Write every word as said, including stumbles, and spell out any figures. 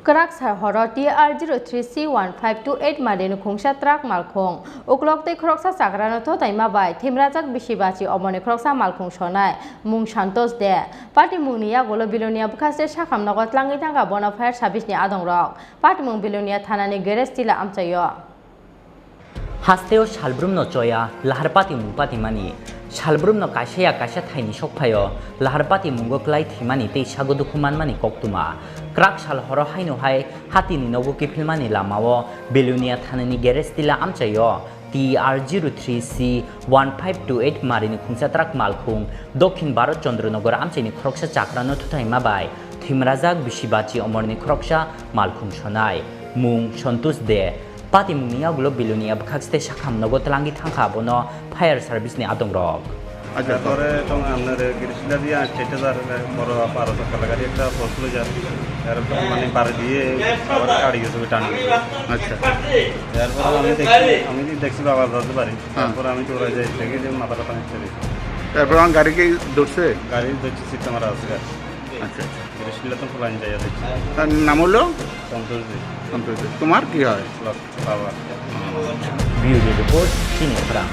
Kwrak sal horo T R zero three C one five two eight mari ni khungsa truck malkhung uklok tei khoroksa chakrano thotaima bai thimrajak bisi bachi oborni khoroksa malkhung sonai mung Santosh De. Patimungni yagulo Bilonia bwkhaste sakham nogo tlangwi thangkha bono fire service ni adongrok. Patimung Bilonia thanani garage tila amchaio. Hasteo salbrumno choya lahar patimung patimani. Salbrumno kaisa ya kaisa thaini sokphaio lahar patimungo klai thwimani tei sago dukhu manmani koktwma. Kwrak sal horo haino hai hatini nogo kiphilmani lamao Belonia thanani garage tila amchaio T R zero three C one five two eight marini khungsa truck malkhung Dokhin Bharat Chandra Nagar amchaini khoroksa chakrano thuthaima bai thwimrajak bisi bachi omorni khoroksa malkhung sonai mung Santosh De. Patimungni yagulo Belonia bwkhaste sakham nogo tlangwi thangkha bono fire service ni adongrok. আচ্ছা। তারপরে তো আপনার গিরিশিলা দিয়ে আটকে যার বড় বারো চাকা গাড়ি একটা পড়ছিল যার, এর মানে বাড়ি দিয়ে আবার গাড়ি গেছে টান। আচ্ছা। এরপরে আমি দেখছি, আমি দেখছি বাবা ধরতে পারি। হ্যাঁ। তারপরে আমি দৌড়াই যাই, দেখি যে মাথাটা পানি চলে। তারপর আমার গাড়ি কি ধরছে? গাড়ি ধরছে, সিটটা মারা আছে গাড়ি। আচ্ছা, আচ্ছা। গিরিশিলা তো ফুলাইন যাই দেখছি। তার নাম হলো? সন্তোষ দে। সন্তোষ দে। তোমার কি হয়? বাবা। Bureau Report, Chini Khorang.